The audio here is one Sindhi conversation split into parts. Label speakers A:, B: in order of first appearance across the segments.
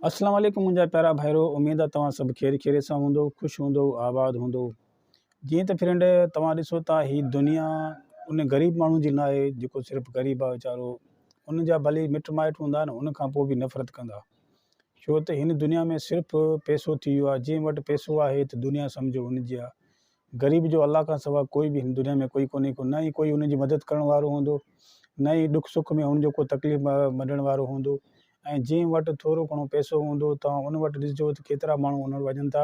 A: اسلام عليڪم منهنجا پيارا ڀائرو اميد آ توهان سڀ خير خيريت سان هوندو خوش هوندو آباد هوندو جيئن ته فرينڊ توهان ڏسو ٿا هي دنيا ان غريب ماڻهو جي ناهي جيڪو صرف غريب آ ويچارو ان جا ڀلي مٽ مائٽ هوندا نه ان کان پوء به نفرت ڪندا ڇو ته هن دنيا ۾ صرف پئسو ٿي ويو آ جنهن وٽ پئسو آهي ته دنيا سمجهو ان جي آ غريب جو الله کان سوا ڪوئي به هن دنيا ۾ ڪوئي ڪونهي ڪو نه ئي ڪوئي ان جي مدد ڪرڻ وارو هوندو نه ئي ڏک سک ۾ ان جو ڪو تڪليف ونڊڻ وارو هوندو ۽ جنهن وٽ ٿورو گهڻو پئسو هوندو توهان ان وٽ ڏسجو ته ڪيترا ماڻهو ان وٽ وڃن ٿا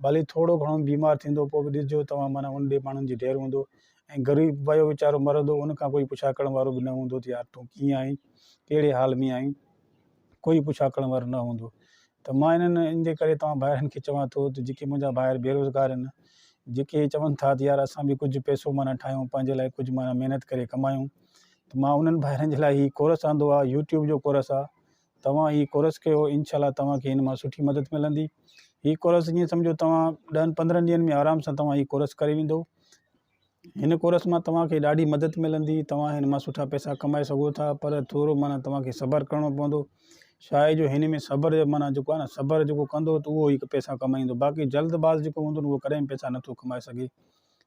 A: ڀلي ٿورو گهڻو بيمار ٿيندو پوء به ڏسجو توهان معنيٰ ان ڏي ماڻهن جي ڍير هوندو ۽ غريب ويو ويچارو مرندو ان کان ڪوئي پڇا ڪرڻ وارو به نه هوندو ته يار تون ڪيئن آهين ڪهڙي حال ۾ آهين ڪوئي پڇا ڪرڻ وارو نه هوندو ته مان انهن ان جي ڪري توهان ڀائرن کي چوان ٿو ته جيڪي منهنجا ڀائر بيروزگار آهن جيڪي چون ٿا ته يار اسان به ڪجهه پئسو معنيٰ ٺاهيون پنهنجي لاء ڪجهه معنيٰ محنت ڪري ڪمايون ته مان انهن ڀائرن جي لاء هي ڪورس آندو آهي يوٽيوب جو ڪورس آهي توهان هي ڪورس ڪيو انشاء الله توهان کي هن مان سٺي مدد ملندي هي ڪورس ائين سمجهو توهان ڏهن پندرهن ڏينهن ۾ آرام سان توهان هي ڪورس ڪري ويندو هن ڪورس مان توهان کي ڏاڍي مدد ملندي توهان هن مان سٺا پئسا ڪمائي سگهو ٿا پر ٿورو معنيٰ توهان کي صبر ڪرڻو پوندو ڇا آهي جو هن ۾ صبر معنيٰ جيڪو آهي نه صبر جيڪو ڪندو ته اهو ئي پئسا ڪمائيندو باقي جلد باز جيڪو هوندو نه اهو ڪڏهن به پئسا نٿو ڪمائي سگهي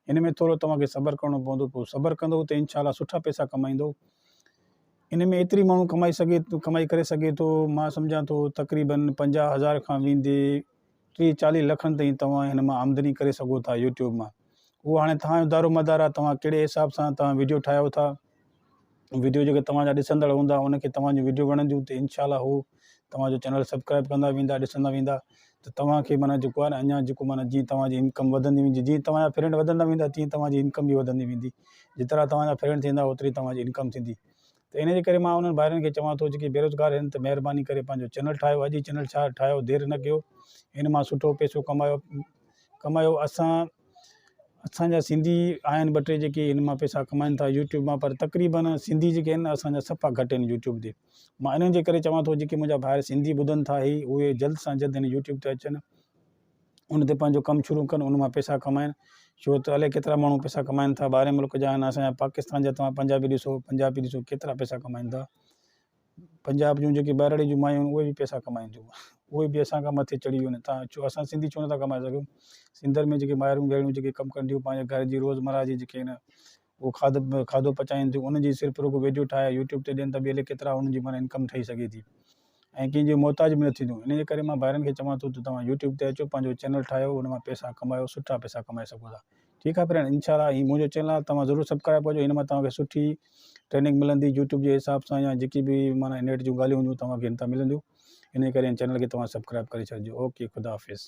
A: هن ۾ ٿورو توهان کي صبر ڪرڻو پوندو پوء صبر ڪندو ته انشاء الله سٺا پئسا ڪمائيندو ان ۾ ايتري ماڻهو ڪمائي سگهي ڪمائي ڪري سگهي ٿو مان سمجهان ٿو تقريبن 50 هزار کان ويندي ٽيهه چاليهه لکن تائين توهان هن مان آمدني ڪري سگهو ٿا يوٽيوب مان اهو هاڻي توهان جو دارو مدار آهي توهان ڪهڙي حساب سان توهان ويڊيو ٺاهيو ٿا ويڊيو جيڪي توهان جا ڏسندڙ هوندا ان کي توهان جون ويڊيو وڻنديون ته انشاء الله هو توهان جو چينل سبسڪرائب ڪندا ويندا ڏسندا ويندا ته توهان کي معنيٰ جيڪو آهي نه اڃا جيڪو معنيٰ جيئن توهان جي انڪم وڌندي ويندي جيئن توهان جا فرينڊ وڌندا ويندا تيئن توهان جي انڪم به وڌندي ويندي جيترا توهان جا فرينڊ ٿيندا اوتري توهان جي انڪم ٿيندي ته ان جي ڪري مان انهن ڀائرن کي چوان ٿو جيڪي بيروزگار آهن ته مهرباني ڪري پنهنجو چينل ٺاهيو اڄ ئي چينل ٺاهيو دير نه ڪيو ان مان سٺو پئسو ڪمايو ڪمايو اسان اسانجا سنڌي آهن ٻه ٽي جيڪي ان مان پئسا ڪمائن ٿا يوٽيوب مان پر تقريبن سنڌي جيڪي آهن اسانجا صفا گهٽ آهن يوٽيوب تي مان انهن جي ڪري چوان ٿو جيڪي منهنجا ڀائر سنڌي ٻڌن ٿا هي اهي جلد سان جلد هن يوٽيوب تي اچن ان تي پنهنجو ڪم شروع ڪن ان مان پئسا ڪمائن ڇو ته الائي ڪيترا ماڻهو پئسا ڪمائن ٿا ٻاهرين ملڪ جا آهن اسان جا پاڪستان جا توهان پنجابي ڏسو پنجابي ڏسو ڪيترا پئسا ڪمائن ٿا پنجاب جون جيڪي ٻهراڙي جون مايون آهن اهي به پئسا ڪمائن ٿيون اهي به اسان کان مٿي چڙهي ويون آهن تان ڇو اسان سنڌي ڇو نٿا ڪمائي سگهون سنڌين ۾ جيڪي مائرون ڀيڻون جيڪي ڪم ڪن ٿيون پنهنجي گهر جي روزمره جي جيڪي آهن اهو کاڌ کاڌو پچائين ٿيون ان جي صرف رڳو ويڊيو ٺاهي يوٽيوب تي ڏين ته به الائي ڪيترا انهن جي معنيٰ انڪم ٺهي سگهي ٿي ۽ ڪنهن جي محتاج به نه ٿينديون ان جي ڪري مان ڀائرن کي چوان ٿو ته توهان يوٽيوب تي اچو پنهنجو چينل ٺاهيو ان مان پئسا ڪمايو سٺا پئسا ڪمائي سگهو ٿا ٺيڪ آهي فرينڊ انشاء الله هي منهنجو چينل آهي توهان ضرور سبسڪرائب ڪجو هن مان توهان کي سٺي ٽريننگ ملندي يوٽيوب جي حساب سان يا جيڪي به معنيٰ نيٽ جون ڳالهيون هونديون توهان کي هن تان ملنديون ان ڪري هن چينل کي توهان سبسڪرائب ڪري ڇڏجو اوڪي خدا حافظ.